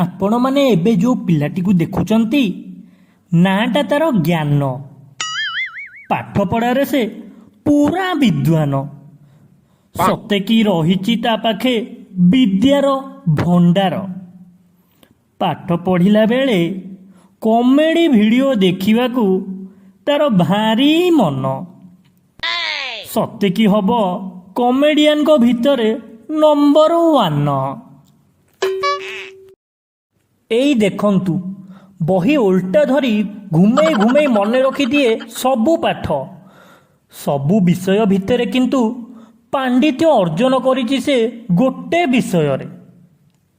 ଆପଣମାନେ ଏବେ ଯେଉଁ ପିଲାଟିକୁ ଦେଖୁଛନ୍ତି, ନାଁଟା ତାର ଜ୍ଞାନ। ପାଠପଢ଼ାରେ ସେ ପୁରା ବିଦ୍ୱାନ। ସତେ କି ରହିଛି ତା ପାଖେ ବିଦ୍ୟାର ଭଣ୍ଡାର। ପାଠ ପଢ଼ିଲା ବେଳେ କମେଡ଼ି ଭିଡ଼ିଓ ଦେଖିବାକୁ ତାର ଭାରି ମନ। ସତେ କି ହବ କମେଡ଼ିଆନଙ୍କ ଭିତରେ ନମ୍ବର ୱାନ। ଏଇ ଦେଖନ୍ତୁ, ବହି ଓଲଟା ଧରି ଘୁମେଇ ଘୁମେଇ ମନେ ରଖିଦିଏ ସବୁ ପାଠ। ସବୁ ବିଷୟ ଭିତରେ କିନ୍ତୁ ପାଣ୍ଡିତ୍ୟ ଅର୍ଜନ କରିଛି ସେ ଗୋଟେ ବିଷୟରେ,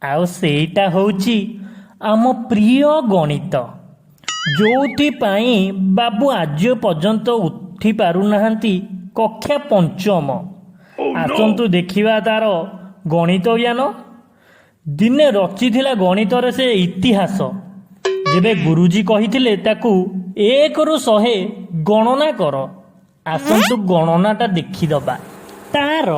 ଆଉ ସେଇଟା ହେଉଛି ଆମ ପ୍ରିୟ ଗଣିତ, ଯୋଉଥିପାଇଁ ବାବୁ ଆଜି ପର୍ଯ୍ୟନ୍ତ ଉଠି ପାରୁନାହାନ୍ତି କକ୍ଷା ପଞ୍ଚମ। ଆସନ୍ତୁ ଦେଖିବା ତାର ଗଣିତ ଜ୍ଞାନ। ଦିନେ ରଚିଥିଲା ଗଣିତରେ ସେ ଇତିହାସ, ଯେବେ ଗୁରୁଜୀ କହିଥିଲେ ତାକୁ 1ରୁ 100 ଗଣନା କର। ଆସନ୍ତୁ ଗଣନାଟା ଦେଖିଦବା ତାର।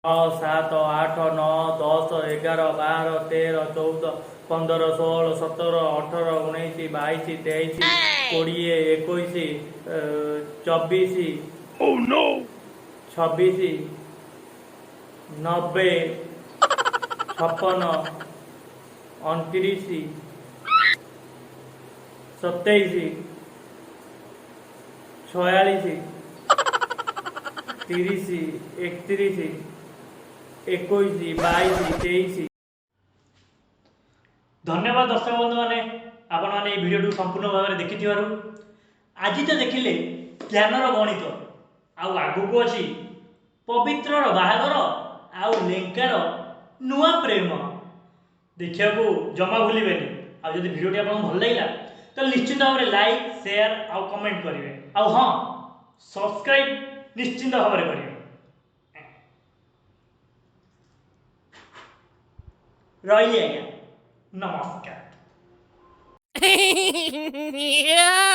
6, 7, 8, 9, 10, 11, 12, 13, 14, 15, 16, 17, 18, 19, 22, 23, 20, 21, 24, 26, 90, 56, 29, 27, 46, 30, 31, 21, 22, 23। ଧନ୍ୟବାଦ ଦର୍ଶକ ବନ୍ଧୁମାନେ, ଆପଣମାନେ ଏଇ ଭିଡ଼ିଓଟିକୁ ସମ୍ପୂର୍ଣ୍ଣ ଭାବରେ ଦେଖିଥିବାରୁ। ଆଜି ତ ଦେଖିଲେ ଜ୍ଞାନର ଗଣିତ, ଆଉ ଆଗକୁ ଅଛି ପବିତ୍ରର ବାହାଘର ଆଉ ଲେଙ୍କାର ନୂଆ ପ୍ରେମ। ଦେଖିବାକୁ ଜମା ଭୁଲିବେନି। ଆଉ ଯଦି ଭିଡ଼ିଓଟି ଆପଣଙ୍କୁ ଭଲ ଲାଗିଲା, ତାହେଲେ ନିଶ୍ଚିନ୍ତ ଭାବରେ ଲାଇକ୍, ସେୟାର ଆଉ କମେଣ୍ଟ କରିବେ। ଆଉ ହଁ, ସବସ୍କ୍ରାଇବ୍ ନିଶ୍ଚିନ୍ତ ଭାବରେ କରିବେ। ରହିଲି ଆଜ୍ଞା, ନମସ୍କାର। Yeah.